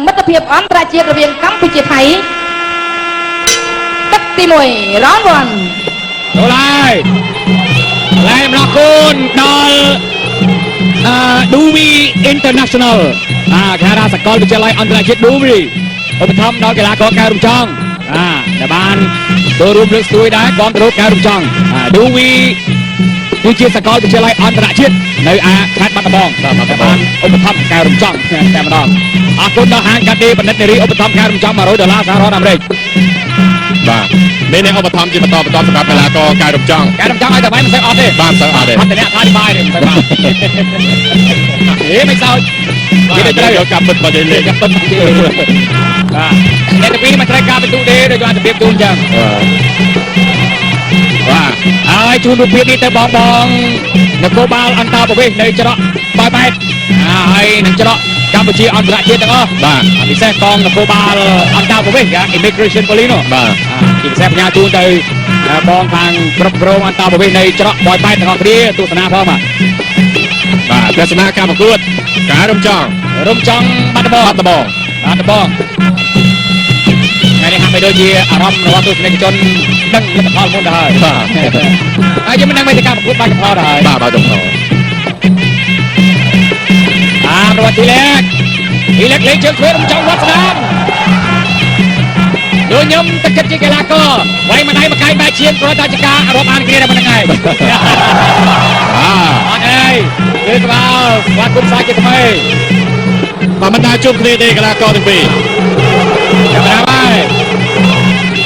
មិត្តភាពអន្តរជាតិរវាងកម្ពុជាថៃទឹកទី1 round 1 ចូលហើយឡែមអរគុណដល់អឺ Duvi International អាគេហៅថាសាកលវិទ្យាល័យអន្តរជាតិ Duvi ឧបត្ថម្ភដល់កីឡាករកែវរំចង់អាដែលបានចូលរួមលើកស្ទួយដែរគាំទ្រកែវរំចង់អា Duvi គឺជាសាកលវិទ្យាល័យអន្តរជាតិនៅអាខេត្តបាត់ដំបង បាទបាត់ដំបង ដែលបានឧបត្ថម្ភកែវរំចង់តែម្ដងអរគុណដល់ហាងកាត់ដេរបណ្ឌិតនារីឧបត្ថម្ភកែវរំចង់100ដុល្លារសហរដ្ឋអាមេរិក បាទមានអ្នកឧបត្ថម្ភជាបន្តបន្តសម្រាប់កីឡាករកែរំចង់ កែវរំចង់ឲ្យតែបាយមិនសូវអត់ទេ បាទសូវអត់ទេ អត់តែអ្នកថាបាយទេមិនសូវបានហេមិនសោច គេ គេត្រូវ ត្រូវយកកាប់ពិតមកនិយាយលេង ចាប់ពិតមកទេបាទអ្នកទាំងពីរមិនត្រូវការពិន្ទុទេដូចបានជម្រាបជូនអញ្ចឹង បាទ ហើយជូនរូបភាពនេះទៅបងបងនគរបាលអន្តរប្រវេសន៍នៅច្រកបាយបែតហើយនឹងច្រកកម្ពុជាអន្តរជាតិទាំងអស់ បាទ ពិសេសកងនគរបាលអន្តរប្រវេសន៍គេ Immigration Police នោះ បាទ ជាពិសេសផ្ញើជូនទៅបងខាងគ្រប់គ្រងអន្តរប្រវេសន៍នៃច្រកបាយបែតទាំងអស់គ្នាទស្សនាផងបាទ បាទទស្សនាការប្រកួតការរំចង់ រំចង់បាត់ដំបង បាត់ដំបង បាត់ដំបងថ្ងៃនេះហាក់បីដូចជាអារម្មណ៍របស់ទស្សនិកជនដឹងលទ្ធផលមុនទៅហើយ បាទ ហើយយើងមិនដឹងមិនទៅការប្រកួតបាត់កំផលទៅហើយ បាទបាទកំផល តាមរបស់ទីលេកទីលេកលេងជើងឆ្វេងរំចង់វត្តស្ដាមដូចខ្ញុំទឹកចិត្តជាកីឡាករវាយម្ដាយមកកាយបែកឈាមគ្រាន់តែជាការរាប់អានគ្នាតែប៉ុណ្្នឹងឯង អា អត់អីគឺក្បាលស្វាគមន៍សាជាថ្មី បាទមិនដែលជួបគ្នាទេកីឡាករទាំងពីរ ចាំតាមហើយ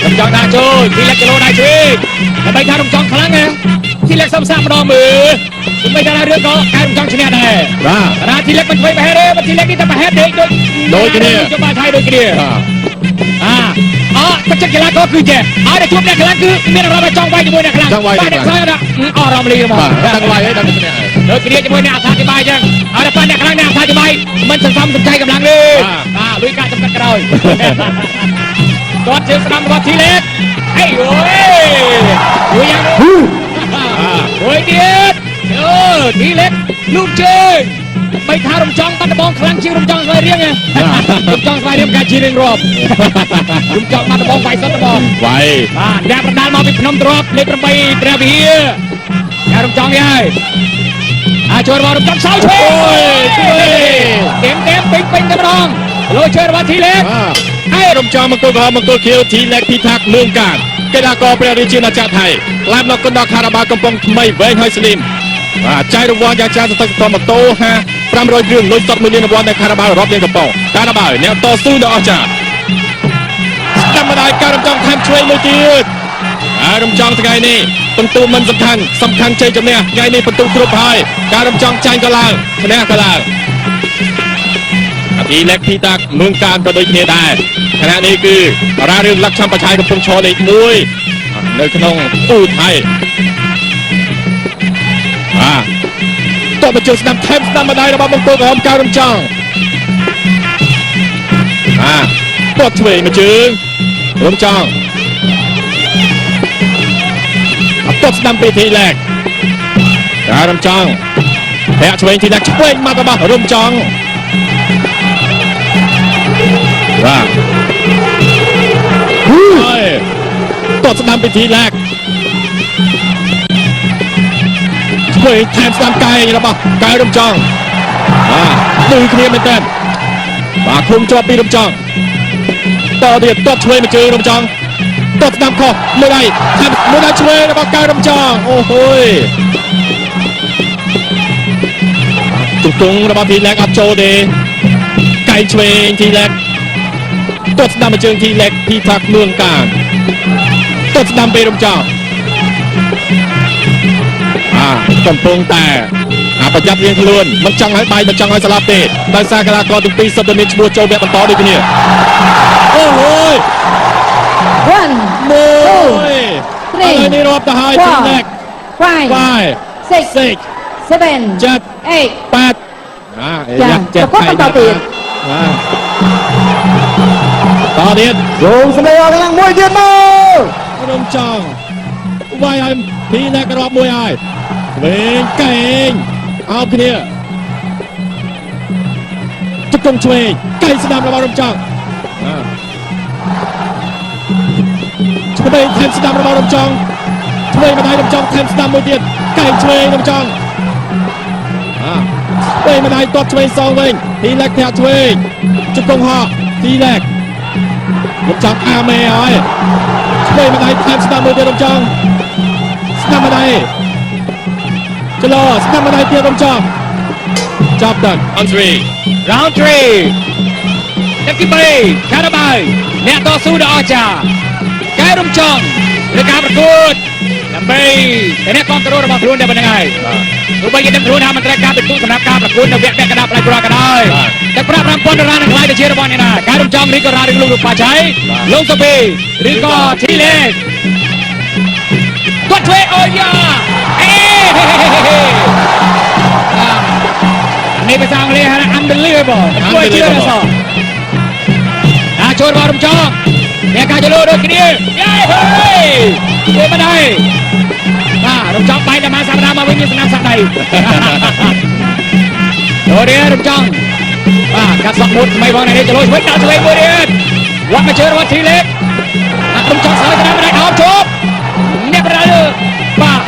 រំចង់ដាក់ចូលទីលេកគីឡូដៃឆ្វេងដើម្បីថារំចង់ខ្លាំងណាទីលេកសំសាកម្ដងមើលដើម្បីថារឿងក៏កែរំចង់ឈ្នះដែរ បាទ រាទីលេកមិនធ្វើប្រហែលទេបើទីលេកនេះតែប្រហែលទេដូច ដូចគ្នា ជុំបាល់ថៃដូចគ្នា បាទ អាអទឹកចិត្តកីឡាករគឺចេះឲ្យតែជួបអ្នកខ្លាំងគឺមានអារម្មណ៍ថាចង់វាយជាមួយអ្នកខ្លាំង ចង់វាយ បាទអ្នកខ្លាំងណាអស់អារម្មណ៍លីហ្មង បាទដឹងវាយហើយដឹងឈ្នះហើយ ដូចគ្នាជាមួយអ្នកអត្ថាធិប្បាយអញ្ចឹងឲ្យតែប៉ះអ្នកខ្លាំងអ្នកអត្ថាធិប្បាយមិនសន្សំសំចៃកម្លាំងទេ បាទ បាទលុយកាក់ចំកាត់ក្រោយ គាត់ជើងស្ដាំរបស់ធីលេកអេអូយមួយយ៉ាងមួយទៀតអូធីលេកលូកជើងបីថារំចង់បាត់ដំបងខ្លាំងជាងរំចង់ស្វាយរៀងហ៎រំចង់ស្វាយរៀងកាជារៀងរាប់រំចង់បាត់ដំបងវាយសុទ្ធដំបង វាយ បាទអ្នកប្រដាល់មកពីភ្នំទ្របលេខ8ព្រះវិហារអ្នករំចង់នេះហើយអាចចូលរបស់រំចង់សោយឆ្វេង អូយឆ្វេង ต็มเต็มពេញពេញតែម្ដងលោជើរបស់ធីលេក បាទហើយរំចង់មង្គលក្រហមមង្គលខៀវធីលេកពិថាក់មឿងកានកីឡាករព្រះរាជាណាចក្រថៃក្លែមដល់គុណដល់ខារ៉ាបាល់កំពុងថ្មីវែងហើយស្លីមបាទចាយរង្វាន់យ៉ាងច្រើនសន្ធឹកសន្ធាប់ម៉ូតូ5 500គ្រឿងលុយសុទ្ធ1លានរង្វាន់នៅខារ៉ាបាល់រាប់លានកំប៉ុងខារ៉ាបាល់អ្នកតស៊ូដ៏អស្ចារ្យស្ដាំម្ដាយការរំចង់ថែមឆ្វេងមួយទៀតការរំចង់ថ្ងៃនេះពិន្ទុមិនសំខាន់សំខាន់ជ័យជំនះថ្ងៃនេះពិន្ទុគ្រប់ហើយការរំចង់ចាញ់ក៏ឡើងឈ្នះក៏ឡើង អាទីលេកភីតាមឿងកានក៏ដូចគ្នាដែរខណៈនេះគឺរារឿងលក្ខឆំបឆាយកំពុងឈរលេខ1នៅក្នុងអ៊ូថៃបាទតបបញ្ជូនស្ដាំថែមស្ដាំម្ដាយរបស់បង្គោលក្រហមកៅរំចង់បាទទាត់ឆ្វេងមួយជើងរំចង់អត់ទាត់ស្ដាំពីធីលេកការរំចង់ធាក់ឆ្វេងធីលេកឆ្វេងមករបស់រំចង់ បាទហើយតតស្ដាំពីធីឡាក់ឆ្វេងថែមស្ដាំកែងរបស់កែរំចង់បាទឌឺគ្នាមែនតើបាទឃុំជាប់ពីរំចង់តទៀតតតឆ្វេងមួយជើងរំចង់តតស្ដាំខុសមួយដៃថែមមួយដៃឆ្វេងរបស់កែរំចង់អូហូយទុកទងរបស់ធីឡាក់អត់ចូលទេកែងឆ្វេងធីឡាក់ ទាត់ស្ដាំមួយជើងធីលេកភីថាក់មឿងកានទាត់ស្ដាំពេលរំចោលអាកំពុងតែអាប្រយ័ត្នរៀងខ្លួនមិនចង់ឲ្យបាយមិនចង់ឲ្យស្លាប់ទេដោយសារកីឡាករទាំងពីរសុទ្ធតែមានឈ្មោះចូលវគ្គបន្តដូចគ្នាអូហូយ 1 មួយ 3 ឥឡូវនេះរាប់ទៅហើយធីលេក 5 5 6 6 7 7 8 8អា ចា យ៉ាចេះ ប្រកួតបន្តទៀត បាទតទៀត សូមសម្លេងអរកម្លាំងមួយទៀតមក រំចង់វាយឲ្យធីលេករាប់មួយហើយវែងកែងអោបគ្នា ជង្គង់ឆ្វេងកៃស្ដាំរបស់រំចង់ឆ្វេងថែមស្ដាំរបស់រំចង់ឆ្វេងម្ដាយរំចង់ថែមស្ដាំមួយទៀតកែងឆ្វេងរំចង់ឆ្វេងម្ដាយទាត់ឆ្វេងសងវិញទីលេកធាក់ឆ្វេងជង្គង់ហក់ទីលេករំចង់អាមេហើយឆ្វេងម្ដាយថែមស្ដាំមួយទៀតរំចង់ស្ដាំម្ដាយចលោស្ដាំម្ដាយទៀតរំចង់ចាប់ដល់ On 3 round 3ទឹកទី3ការបាយអ្នកតស៊ូដ៏អស្ចារ្យកែរំចង់ឬការប្រកួតដើម្បីតែអ្នកគ្រប់គ្រងរបស់ខ្លួនតែប៉ុណ្្នឹងហើយទោះបីជាដឹងខ្លួនថាមិនត្រូវការពិន្ទុសម្រាប់ការប្រកួតនៅវគ្គពាក់កណ្ដាលផ្នែកប្រាក៏ដោយតែប្រាក់5000ដុល្លារនឹងខ្លាយទៅជារបស់អ្នកណាការរំចង់ឬក៏រ៉ាឬលោកលោកប៉ាឆៃលោកសូពីឬក៏ធីលេគាត់ជួយអូយ៉ាអេនេះភាសាអង់គ្លេសហៅថា unbelievable ជួយជឿដល់សោះអាចូលរបស់រំចង់អ្នកការចលោដូចគ្នាយេហេជួយមិនដែរបាទរំចង់បាយដល់មកសប្តាហ៍មកវិញមានស្នាមសាក់ដៃចូលរៀនរំចង់បាទកាត់សក់មួយថ្មីផងនេះចលោជួយដល់ជួយមួយទៀតវត្តមកជើរបស់ធីលេបរំចង់សើស្នាមមិនដែរអោបជប់អ្នកប្រដាល់បាទ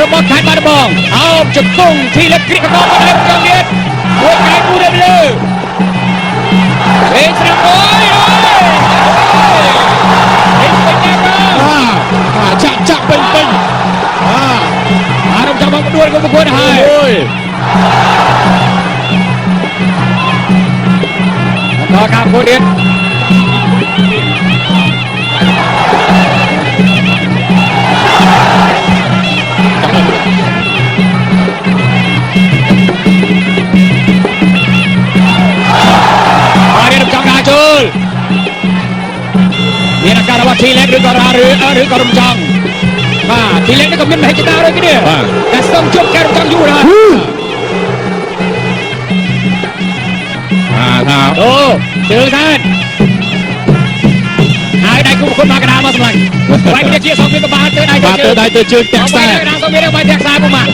របស់ខេត្តបាត់ដំបងអោបជង្គង់ធីលេបគ្រីកកមកដែររំចង់ទៀតមួយកែមួយលើលេងស្រាប់អូយអូយលេងពេញណាស់ បាទចាក់ចាក់ពេញពេញ បាទអារំចង់មកដួលក៏ប្រកួតហើយ អូយ ដល់ការប្រកួតទៀតបាទរៀបចំការចូលមានអាការរបស់ធីលេកឬក៏រ៉ាឬក៏រំចង់បាទធីលេកនេះក៏មានមហិច្ឆតាដូចគ្នាតែសុំជប់ការរំចង់យូរហើយ បាទថា អូជើងដែរហើយដៃគូប្រកួតមកកណ្ដាលមកសម្លាញ់បាយគ្នាជាសងពីកបាលទៅដៃទៅ បាទ ជើង ទៅដៃទៅជើងតាក់ខ្សែ កណ្ដាលសងមានបាយតាក់ខ្សែពុំមក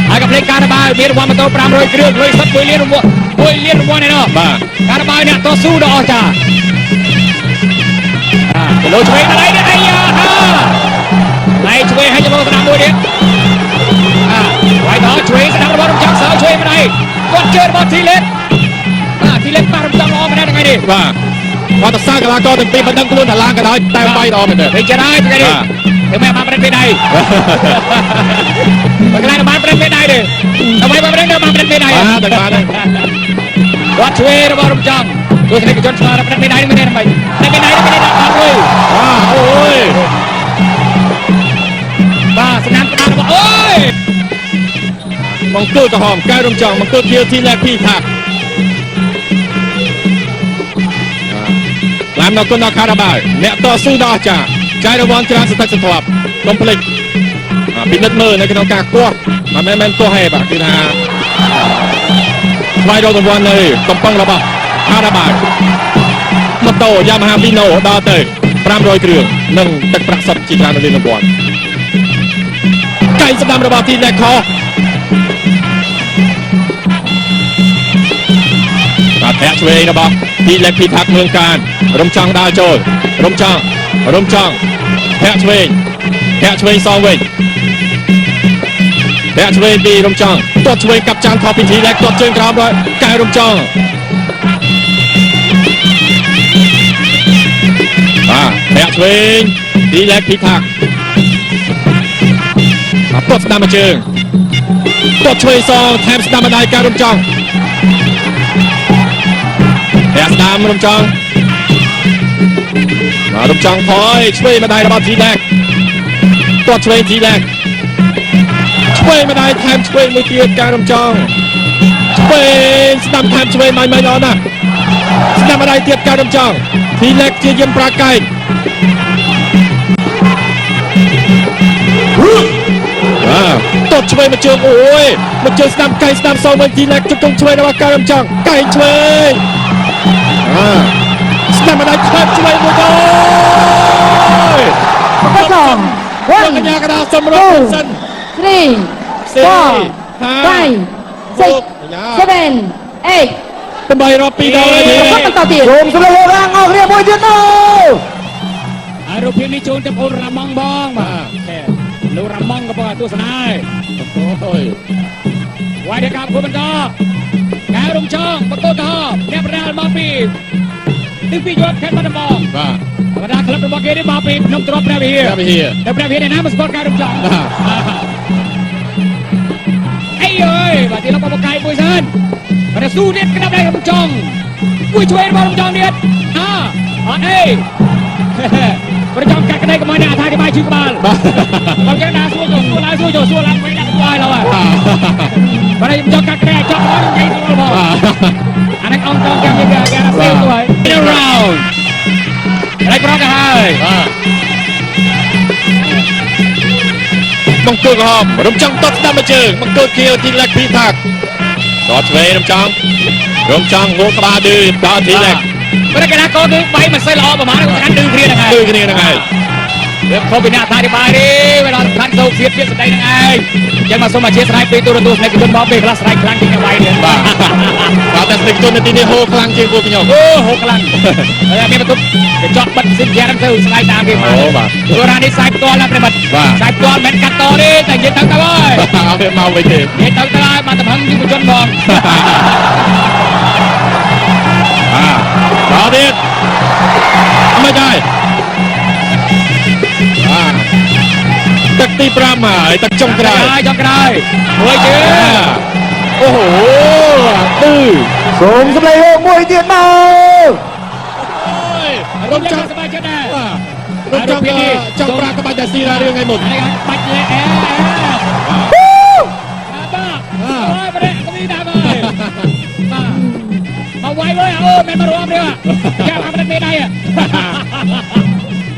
ហើយក៏ភ្លេចការបាយមានរង្វាន់ម៉ូតូ500គ្រឿងលុយសុទ្ធ1លានរង្វាន់1លានរង្វាន់ឯណោះ បាទ ការបាយអ្នកតស៊ូដ៏អស្ចារ្យគីឡូឆ្វេងដល់ឯនេះអាយ៉ាហាដៃឆ្វេងឲ្យចូលស្ដាំមួយទៀតអាវាយដល់ឆ្វេងស្ដាំរបស់រំចង់សើឆ្វេងម្ដាយគាត់ជើរបស់ធីលេតបាទធីលេតប៉ះរំចង់ល្អម្នាក់ថ្ងៃនេះ បាទគាត់ទៅសារកីឡាករទាំងពីរមិនដឹងខ្លួនថាឡើងក៏ដោយតែវាយល្អមែនទេ វិញចិត្តហើយថ្ងៃនេះធ្វើម៉េចបានប្រេតពេលដៃបើកន្លែងបានប្រេតពេលដៃទេដើម្បីបានប្រេតបានប្រេតពេលដៃ បាទតែបានហើយ គាត់ឆ្វេងរបស់រំចង់ទស្សនិកជនឆ្លងប្រេតពេលដៃមិនទេដើម្បីប្រេតពេលដៃមិនទេដល់បានលុយ បាទអូយ បាទស្នាមក្បាលរបស់អូយ មង្គលក្រហមកែរំចង់មង្គលខៀវធីលេភីថាឡាមនៅគុណដល់ខារ៉ាបាវអ្នកតស៊ូដ៏អស្ចារ្យចែករង្វាន់ច្រើនសន្ធឹកសន្ធាប់កុំភ្លេចពិនិត្យមើលនៅក្នុងការគាស់មិនមែនគាស់ទេបាទគឺថាស្វែងរករង្វាន់នៅកំប៉ុងរបស់ខារ៉ាបាវម៉ូតូយ៉ាម៉ាហាវីណូដល់ទៅ500គ្រឿងនិងទឹកប្រាក់សុទ្ធជាច្រើនលានរង្វាន់កែងស្ដាំរបស់ទីលេខបាទធាក់ឆ្វេងរបស់ទីលេខពិថាក់មឿងកានរំចង់ដើរចូលរំចង់រំចង់ធាក់ឆ្វេងធាក់ឆ្វេងសងវិញធាក់ឆ្វេងពីរំចង់ទាត់ឆ្វេងកាប់ចានថតពីទីលេខទាត់ជើងក្រោមដល់កែរំចង់បាទធាក់ឆ្វេងទីលេខពិថាក់បាទទាត់ស្ដាំមួយជើងទាត់ឆ្វេងសងថែមស្ដាំម្ដាយកែរំចង់ធាក់ស្ដាំរំចង់បាទរំចង់ថយឆ្វេងម្ដាយរបស់ធីលេកទាត់ឆ្វេងធីលេកឆ្វេងម្ដាយថែមឆ្វេងមួយទៀតការរំចង់ឆ្វេងស្ដាំថែមឆ្វេងមិនមិនល្អណាស់ស្ដាំម្ដាយទៀតការរំចង់ធីលេកជាយាមប្រាកែងបាទទាត់ឆ្វេងមកជើងអូយមកជើងស្ដាំកែងស្ដាំសងវិញធីលេកជង្គង់ឆ្វេងរបស់ការរំចង់កែងឆ្វេងស្ដាំម្ដាយថែមឆ្វេងមួយទៅ បតង ក 1 ញ្ញាកដាសម្រុកសិន 3 4 4 5 6 7 8 8រាប់2ដងហើយ ប្រកួតបន្តទៀត សូមសម្លេងហៅអស់គ្នាមួយទៀតមក ហើយរូបភាពនេះជូនទៅអូនរ៉ាម៉ង់បងបាទលោករ៉ាម៉ង់ក៏បងទស្សនា អូយ វាយដល់ការប្រកួតបន្តកែរំចងបង្គោលក្រហមអ្នកប្រដាល់មកពីទីពីរយប់ខេត្តបាត់ដំបង បាទ បណ្ដាក្លឹបរបស់គេនេះមកពីភ្នំទ្របព្រះវិហារ ព្រះវិហារ តែព្រះវិហារនេះណាមកស្គាល់កែរំចង បាទ អីអើយបាទទីឡុកបកកាយមួយសិនបាទស៊ូទៀតក្តាប់ដៃរំចងមួយជួយរបស់រំចងទៀតអើអត់អីប្រចាំកាត់ក្តីកុំឲ្យអ្នកអត្ថាធិប្បាយឈឺក្បាល បាទ បើចឹងណាសួរចូលសួរឡើងសួរចូលសួរឡើងវិញដាក់ក្បាលឡើយបាទខ្ញុំចង់កាត់ក្តីឲ្យចប់ដល់ខ្ញុំនិយាយស្រួលបងអានេះអង្គចង់ចាំគេគេរ៉ាសេវទៅហើយ round រៃប្រកទៅហើយ បាទបង្គោលក្រហមរំចង់តតស្ដាំមួយជើងបង្គោលខៀវទីលេខពីថាក់តឆ្វេងរំចង់រំចង់ងក់ក្បាលឌឺដល់ទីលេខ ព្រោះកីឡាករគឺបាយមិនសូវល្អប្រហែលគាត់កាន់ឌឺគ្នាហ្នឹងហើយ ឌឺគ្នាហ្នឹងហើយ វាខុសពីអ្នកអត្ថាធិប្បាយទេវាដល់សំខាន់សោកសៀតទៀតសម្ដីហ្នឹងឯងអញ្ចឹងមកសូមអធិស្ឋានពីទូរទស្សនិកជនមកពេលខ្លះស្រែកខ្លាំងជាងអ្នកបាយទៀត បាទបាទតែស្និកជននៅទីនេះហូរខ្លាំងជាងពួកខ្ញុំ អូហូរខ្លាំងហើយមានបន្ទប់កញ្ចក់បិទម៉ាស៊ីនយ៉ាហ្នឹងទៅស្លាយតាមគេមក អូបាទ ព្រោះរ៉ានេះសាយផ្ទាល់ណាស់ប្រិមិត្ត បាទ សាយផ្ទាល់មិនមែនកាត់តទេតែនិយាយទៅទៅហើយ អត់វាមកវិញទេ និយាយទៅទៅហើយមកតំហឹងយុវជនហ្មង បាទដល់ទៀតមិនដែរបាទទឹកទី5ហើយទឹកចុងក្រោយ ហើយចុងក្រោយមួយជើង អូហូឌឺ សូមសម្លេងហៅមួយទៀតមក រំចង់ សប្បាយចិត្តដែរ រំចង់ចង់ប្រាក្បាច់តែស៊ីរ៉ារឿងថ្ងៃមុន ហើយបាច់លេអែបាទអូយប្រេកមីតាមហើយបាទមកវាយវិញអូមិនមករំទេចាំបានប្រេមេដៃ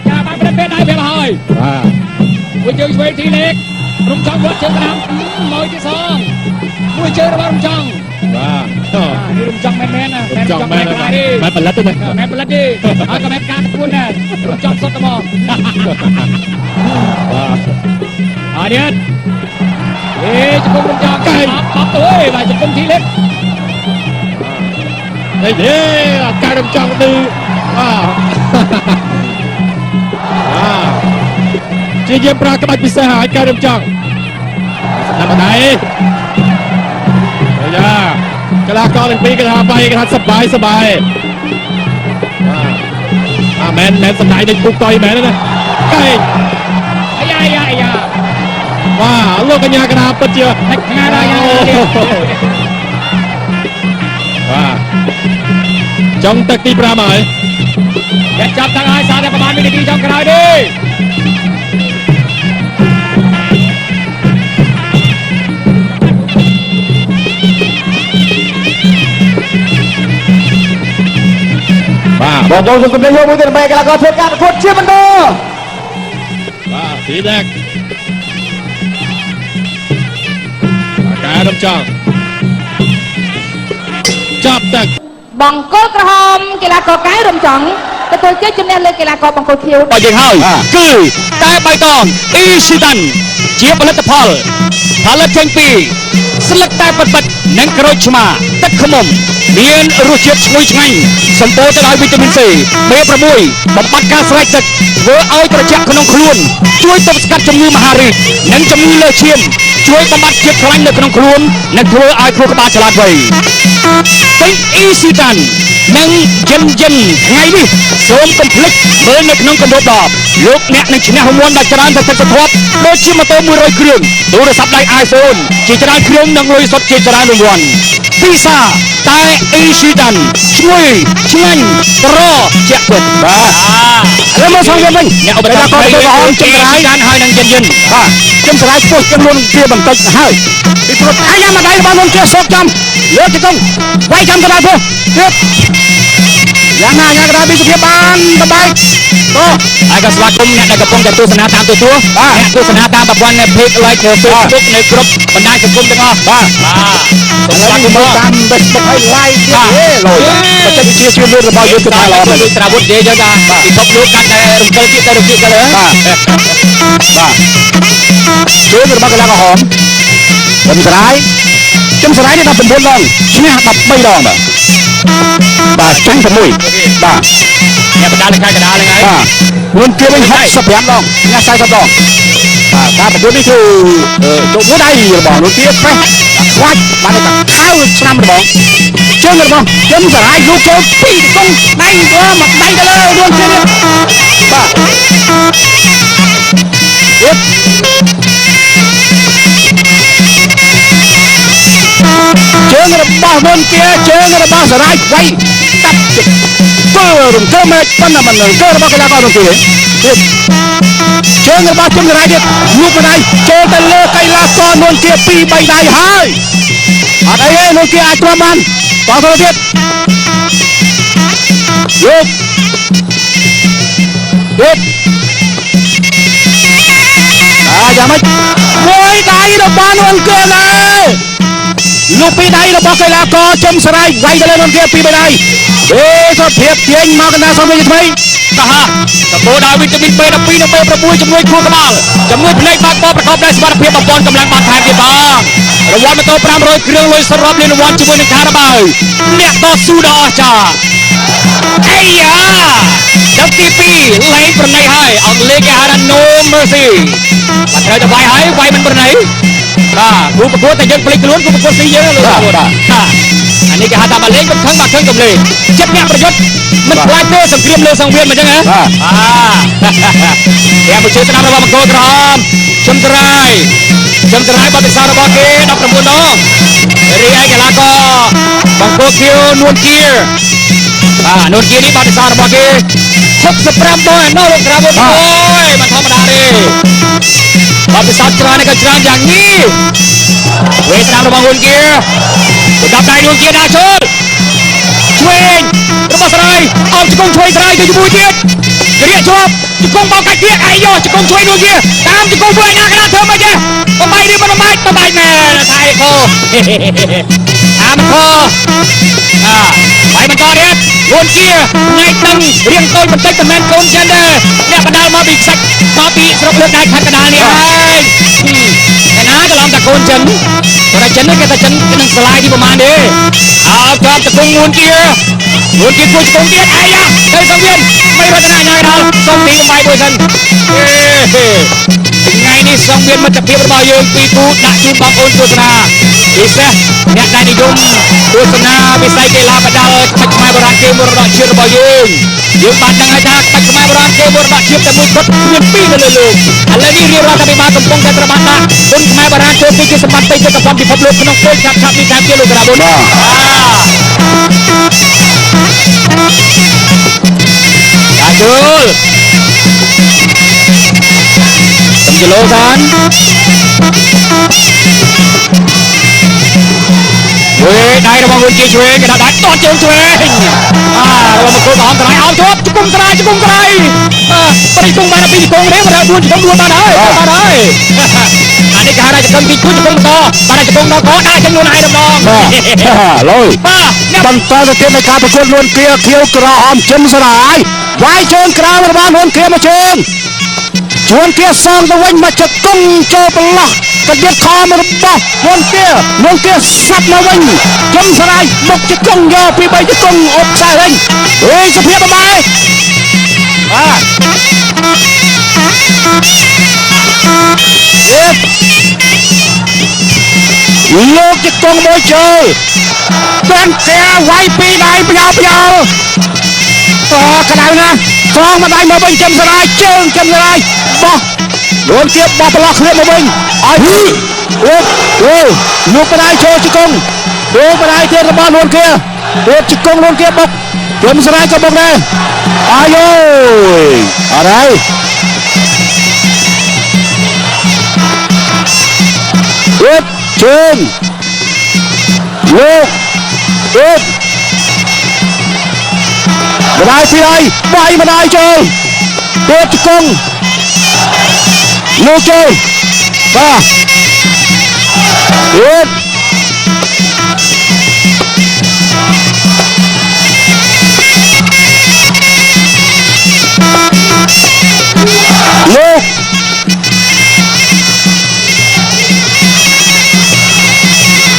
ចាំបានប្រេមេដៃវាហើយ បាទ មួយជើងឆ្វេងទីលេខរំចង់វត្តជើងស្ដាំមកទីសងមួយជើងរបស់រំចង់ បាទ នេះរំចង់មែនមែនណា រំចង់មែនមែនផលិតទេណា មែនផលិតទេហើយក៏មែនការខ្លួនដែររំចង់សុទ្ធតែមក បាទ អរទៀតអេជង្គង់រំចង់កែបបទៅអើយបាទជង្គង់ទីលេខ នេះទេការរំចង់ឌឺបាទបាទជាយាមប្រាក្បាច់ពិសេសហើយការរំចង់ស្ដាប់ដៃអាយ៉ាកីឡាករទាំងពីរគេថាបាយគេថាសបាយសបាយបាទអាមែនមែនសំដៃនេះពុកតយមែនណាកែង អាយ៉ាអាយ៉ាអាយ៉ា បាទលោកកញ្ញាកណាពិតជា ដាច់ខ្ងាដល់យ៉ាងនេះ បាទចុងទឹកទី5ហើយ យ៉ាចាប់តាំងហើយសារតែប្រហែលវិនាទីចុងក្រោយទេ បាទ បងប្អូនសូមសម្លេងហៅមួយទៀតដើម្បីកីឡាករធ្វើការប្រកួតជាបន្ត បាទទីដែកការរំចង់ចាប់ទឹក បង្គោលក្រហមកីឡាករកែរំចង់ទទួលជ័យជំនះលើកីឡាករបង្គោលខៀវ របស់យើងហើយគឺតែបៃតងអ៊ីស៊ីតាន់ជាផលិតផលផលិតចេញពីស្លឹកតែពិតៗនិងក្រូចឆ្មាទឹកឃ្មុំមានរសជាតិឈ្ងុយឆ្ងាញ់សម្បូរទៅដោយវីតាមីន C B6 បំបត្តិការស្រេកទឹកធ្វើឲ្យត្រជាក់ក្នុងខ្លួនជួយទប់ស្កាត់ជំងឺមហារីកនិងជំងឺលើសឈាមជួយបំបត្តិជាតិខ្លាញ់នៅក្នុងខ្លួននិងធ្វើឲ្យខួរក្បាលឆ្លាតវៃទិញអ៊ីស៊ីតាន់និងយិនយិនថ្ងៃនេះសូមកុំភ្លេចមើលនៅក្នុងគម្របដបលោកអ្នកនឹងឈ្នះរង្វាន់ដ៏ច្រើនសន្ធឹកសន្ធាប់ដូចជាម៉ូតូ100គ្រឿងទូរស័ព្ទដៃ iPhone ជាច្រើនគ្រឿងនិងលុយសុទ្ធជាច្រើនរង្វាន់ពិសាតែអ៊ីស៊ីតាន់ឈ្ងុយឆ្ងាញ់ត្រជាក់ពិតបាទ ឥឡូវមកសងវិញវិញ អ្នកឧបត្ថម្ភ កីឡាករក្រហម ចិ ចិន ន សារាយ សារាយហើយនឹងយិនយិន បាទចិនសារាយខ្ពស់ចំនួនវាបន្តិចហើយពីព្រោះអាយ៉ាមកដៃរបស់លោកជាសោកចំលើកជង្គង់វាយចំទៅដល់ពោះទៀតយ៉ាងណាយ៉ាងណាពីសុភាពបានដបែកតោះ ហើយក៏ស្វាគមន៍អ្នកដែលកំពុងតែទស្សនាតាមទូទស្សន៍ បាទ អ្នកទស្សនាតាមប្រព័ន្ធ Netflix Like Facebook នៅគ្រប់បណ្ដាញសង្គមទាំងអស់ បាទ បាទសូម ឥឡូវ ស្វាគមន៍ នេះមើលតាម Facebook ហើយ live ទៀតហេលយបច្ចេកវិទ្យាជឿនលឿនរបស់យើងគឺថាល្អមែន ដូចត្រាវុធនិយាយចឹងថាពិភពលោកកាន់តែរំកិលទៀតទៅរំកិលទៅ បាទបាទជើងរបស់កីឡាក្រហម ជឹមសរាយជឹមសរាយនេះ19ដងឈ្នះ13ដងបាទបាទចាញ់6បាទ អ្នកបដាលនៅខែកណ្ដាលហ្នឹងហើយ បាទនួនគៀវិញ65ដងឈ្នះ40ដងបាទការប្រកួតនេះគឺចូលមួយដៃរបស់នួនគៀប្រេះខ្វាច់បានតែខៅឆ្នាំរបស់ជើងរបស់ជឹមសរាយលូកចូលពីរជង្គង់ដៃទៅមកដៃទៅលើនួនគៀនេះបាទទៀតជើងរបស់នួនគៀជើងរបស់សរាយវាយកាត់ធ្វើរង្គើមេឃប៉ុន្តែមិនរង្គើរបស់កីឡាករនួនគៀទៀតជើងរបស់ជឹមសរាយទៀតលូកម្ដាយចូលទៅលើកីឡាករនួនគៀ2 3ដៃហើយអត់អីទេនួនគៀអាចទ្រាំបានតទៅទៀតយកទៀតអាយ៉ាងម៉េចមួយដៃរបស់នួនគៀដែរលោកពីដៃរបស់កីឡាករជឹមសរាយវាយទៅលើនួនគៀពី3ដៃអេសុភាពទាញមកកណ្ដាលសំវិញថ្មី តោះសម្បូរដោយវីតាមីន B12 និង B6 ជំនួយខួរក្បាលជំនួយភ្នែកបើកបរប្រកបដោយសុវត្ថិភាពបំពន់កម្លាំងបានថែមទៀតបងរង្វាន់ម៉ូតូ500គ្រឿងលុយសរុបលានរង្វាន់ជាមួយនឹងខារ៉ាបាវអ្នកតស៊ូដ៏អស្ចារ្យអីយ៉ាដឹកទី2លែងប្រណីហើយអង់គ្លេសគេហៅថា no mercy បាទត្រូវតែវាយហើយវាយមិនប្រណីបាទគូប្រកួតតែយើងភ្លេចខ្លួនគូប្រកួតស៊ីយើងលោកប្រកួតបាទអានេះគេហៅថាបើលេងកុំខឹងបើខឹងកុំលេងចិត្តអ្នកប្រយុទ្ធមិនខ្លាចទេសង្គ្រាមលើសង្វៀនមកចឹងហ៎ បាទ បាទទាំងមួយជើងស្ដាំរបស់បង្គោលក្រហមជឹមសរាយជឹមសរាយបទពិសោធន៍របស់គេ19ដងរីឯកីឡាករបង្គោលខៀវនួនគៀបាទនួនគៀនេះបទពិសោធន៍របស់គេ65ដងឯណោះលោកក្រាបអូយមិនធម្មតាទេបទពិសោធន៍ច្រើនក៏ច្រើនយ៉ាងនេះវេស្ដាំរបស់នួនគៀដប់ដៃនួនគៀដាក់ចូលឆ្វេងរបស់សរាយអោបជង្គង់ឆ្វេងសរាយទៅជាមួយទៀតក្រៀកជាប់ជង្គង់បោកកាច់ទៀតអាយយោជង្គង់ឆ្វេងនួនគៀតាមជង្គង់មួយណាកណាធ្វើមិនទេបំបាយឬមិនបំបាយបំបាយមែនថៃខោតាមខោអាបាយបន្តទៀតនួនគៀថ្ងៃដឹងរៀងតូចបន្តិចមិនមែនកូនចិនទេអ្នកបដាលមកពីខ្សាច់មកពីស្រុកលើកដៃខេត្តកណ្ដាលនេះហើយឯណាច្រឡំតែកូនចិនគាត់ចិនគេថាចិននឹងស្លាយទីប្រហែលទេអោបជាប់តង្គង់នួនគៀនួនគៀគួយជង្គង់ទៀតអាយ៉ាទៅសង្វៀនមិនរតនាញ៉ាយដល់សុំទីបំបាយមួយសិនអេថ្ងៃនេះសង្វៀនមិត្តភាពរបស់យើងពីរគូដាក់ជូនបងប្អូនទស្សនាពិសេសអ្នកដែលនិយមទស្សនាវិស័យកីឡាបដាល់ក្បាច់ខ្មែរបុរាណគេមរតកជាតិរបស់យើងយើងបានដឹងហើយថាក្បាច់ខ្មែរបុរាណគេមរតកជាតិតែមួយគត់គ្មានពីរនៅលើលោកឥឡូវនេះរៀបរដ្ឋាភិបាលកំពុងតែត្រូវបានដាក់គុណខ្មែរបុរាណចូលទីជាសម្បត្តិបេតិកភណ្ឌពិភពលោកក្នុងពេលឆាប់ឆាប់នេះថែមទៀតលោកក្រាបុន បាទ បាទចូលសំជឡូសានវេដៃរបស់ងួនជាឆ្វេងគេដាក់ដៃតតជើងឆ្វេងអារបស់មង្គលក្រហមស្រ័យអោជាប់ជង្គង់ស្រ័យជង្គង់ស្រ័យបាទបរិជង្គង់បានពីជង្គង់ទេបើ4ជង្គង់4បានហើយបានហើយអានេះគេហៅថាជង្គង់ទីគូជង្គង់បន្តបាទជង្គង់ដល់កដាក់ចំនួនឯម្ដង បាទលយ បាទអ្នក បន្តទៅទៀតនៃការប្រកួតនួនគៀខៀវក្រហមជឹមសរាយវាយជើងក្រោមរបស់នួនគៀមកជើងជួនគៀសងទៅវិញមកជង្គង់ចូលប្រឡោះកដៀតខមរបស់នួនគៀនួនគៀសាប់មកវិញជឹមសរាយបុកជង្គង់យកពី3ជង្គង់អុបខ្សែវិញអេសុភាពបាយបាទទៀតលោកជង្គង់មួយជើង ទាន់កែវាយពីរដៃប្រយោប្រយោតក្តៅណាស់ស្រងម្ដាយមកវិញចំសរាយជើងចំសរាយបោះលួនគៀបបោះប្រឡោះឃ្លៀបមកវិញឲ្យអូអូលោកម្ដាយចូលជង្គង់លោកម្ដាយទៀតរបស់លួនគៀទៀតជង្គង់លួនគៀបុកចំសរាយក៏បុកដែរអាយយអរហើយទៀតជើងលោកទៀតម្ដាយពីរហើយវាយម្ដាយចូលទៀតជង្គង់លោកចូលបាទទៀតលោក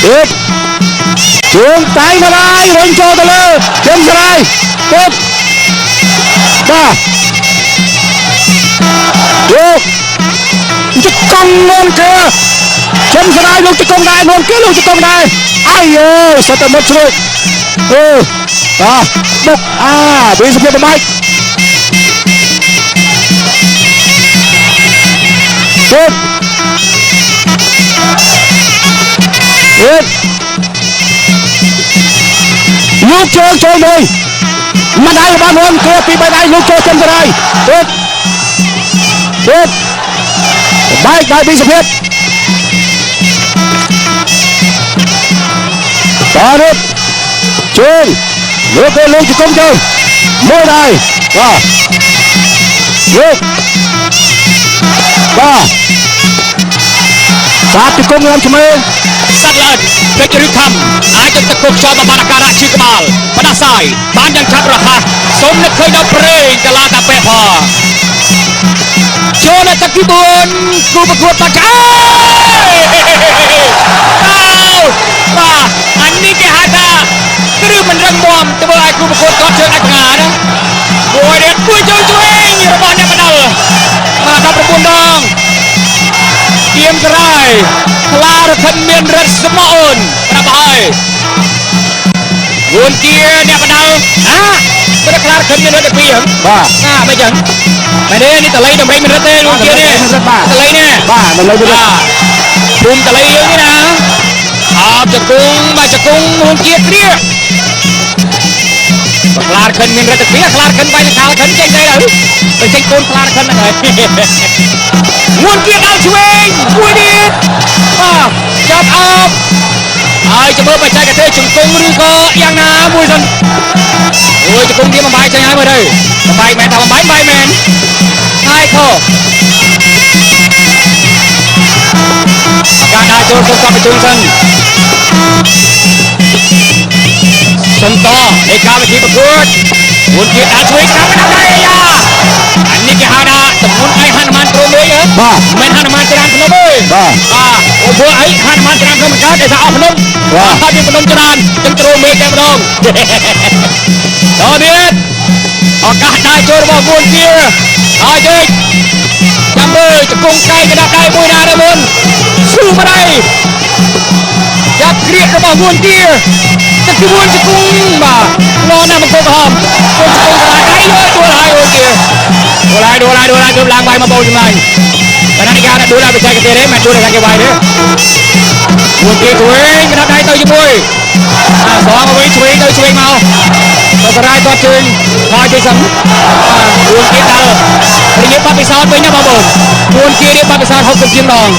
ទៀតជើងតែងមកហើយរុញចូលទៅលើជើងស្រាយទៀតបាទយកជកង់នួនគេជើងស្រាយលោកជកង់ដែរនួនគេលោកជកង់ដែរអាយអើយសិតតែមុតស្រួយអឺបាទបុកអាវិសុភាពបំបែកទៀតទៀតលោកជើងចូលមួយម្ដាយរបស់នួនគេពីបីដៃលោកចូលចិនសរាយទៀតទៀតបែកដោយវិសុភាពបាទទៀតជើងលោកគេលោកជង្គង់ជើងមួយដៃបាទលោកបាទសាបជង្គង់ឡើងឆ្មេ សត្វល្អិតពេជ្រឬខំអាចទៅទឹកគោខ្យល់បំបត្តិអាការៈឈឺក្បាលផ្ដាសាយបានយ៉ាងឆាប់រហ័សសូមនឹកឃើញដល់ព្រេងកាឡាតាពេផងចូលដល់ទឹកទី4គូប្រកួតបាច់អើយអោបាទអានេះគេហៅថាគ្រឹះមិនរឹងមាំធ្វើឲ្យគូប្រកួតគាត់ជើងដាច់ផ្ងាណាមួយទៀតមួយចូលឆ្វេងរបស់អ្នកបណ្ដុលបាទ19ដងទៀមសរាយខ្លារខិនមានរិទ្ធស្មអូនប្រាប់ហើយវួនជាអ្នកបណ្ដុលអាព្រឹកខ្លារខិនមានរិទ្ធទៅពីហ៎ បាទ ណាមិនចឹងមែនទេនេះតលៃតម្រេងមានរិទ្ធទេវួនជានេះ បាទ តលៃនេះ បាទតម្លៃវា បាទភូមិតលៃយើងនេះណាអោបជង្គង់បាទជង្គង់វួនជាគ្រាបើខ្លារខិនមានរិទ្ធទៅពីខ្លារខិនបាយខ្លារខិនចេញទៅទៅចេញកូនខ្លារខិនហ្នឹងហើយ មួនជាដល់ឆ្វេងមួយទៀតបាទចាប់អោបហើយចាំមើលបច្ចេកទេសជង្គង់ឬក៏យ៉ាងណាមួយសិនអូយជង្គង់ទៀតបំបាយចេញហើយមើលទៅបំបាយមែនថាបំបាយបាយមែនហើយខោការដើរចូលសុំកប់បញ្ជូនសិនសុំតនៃការវិធីប្រកួតមួនជាដល់ឆ្វេងតាមដល់ដៃយ៉ាអានេះគេហៅថាតំមុនឯហនុមានព្រមមួយហ៎ បាទ មិនហនុមានច្រើនភ្នំទេ បាទ បាទអូព្រោះអីហនុមានច្រើនភ្នំមិនកើតតែថាអស់ភ្នំ បាទ អត់មានភ្នំច្រើនចឹងទ្រូមេឃតែម្ដងតទៀតឱកាសដើរចូលរបស់វួនជាហើយជិកចាំមើលជង្គង់កែងកណ្ដាប់ដៃមួយណាទៅមុនស៊ូមកដៃចាប់គ្រៀករបស់វួនជាទឹកទីវួនជង្គង់បាទឡណាស់មង្គលក្រហមកូនជង្គង់កណ្ដាលដៃយកដួលហើយវួនជាដួលហើយដួលហើយដួលហើយទើបឡើងបាយមកបោចម្លាញ់ តែណានេះគេដួលដល់បច្ចេកទេសទេមិនដួលដល់គេវាយទេមួនគេឆ្វេងកណ្ដាប់ដៃទៅជាមួយអាសងមកវិញឆ្វេងទៅឆ្វេងមកទៅសរាយគាត់ជើងថយទៅសិនបាទមួនគេដល់រៀបបទពិសោធន៍វិញណាបងប្អូនមួនគេរៀបបទពិសោធន៍60ជាងដង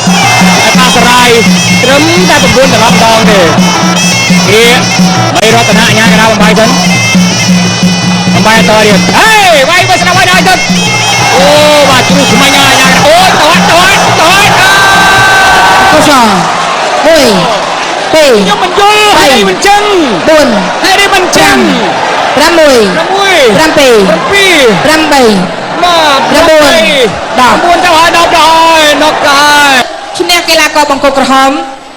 ហើយប៉ាសរាយត្រឹមតែ9ត្រឡប់ដងទេគេបីរតនៈអញ្ញាកណ្ដាលបំបាយសិនបំបាយតទៀតហេវាយវាយស្ដាប់វាយដល់ទៅអូបាទជ្រុះខ្មាញ់ហើយអាអូយតតតតអើ កុសល1 2 ខ្ញុំមិនយល់ហើយអីមិនចឹង 4 ហើយអីមិនចឹង 6 6 7 7 8 បាទ 9 10 9ទៅហើយ10ដល់ហើយណុកទៅហើយ ឈ្នះកីឡាករបង្គោលក្រហម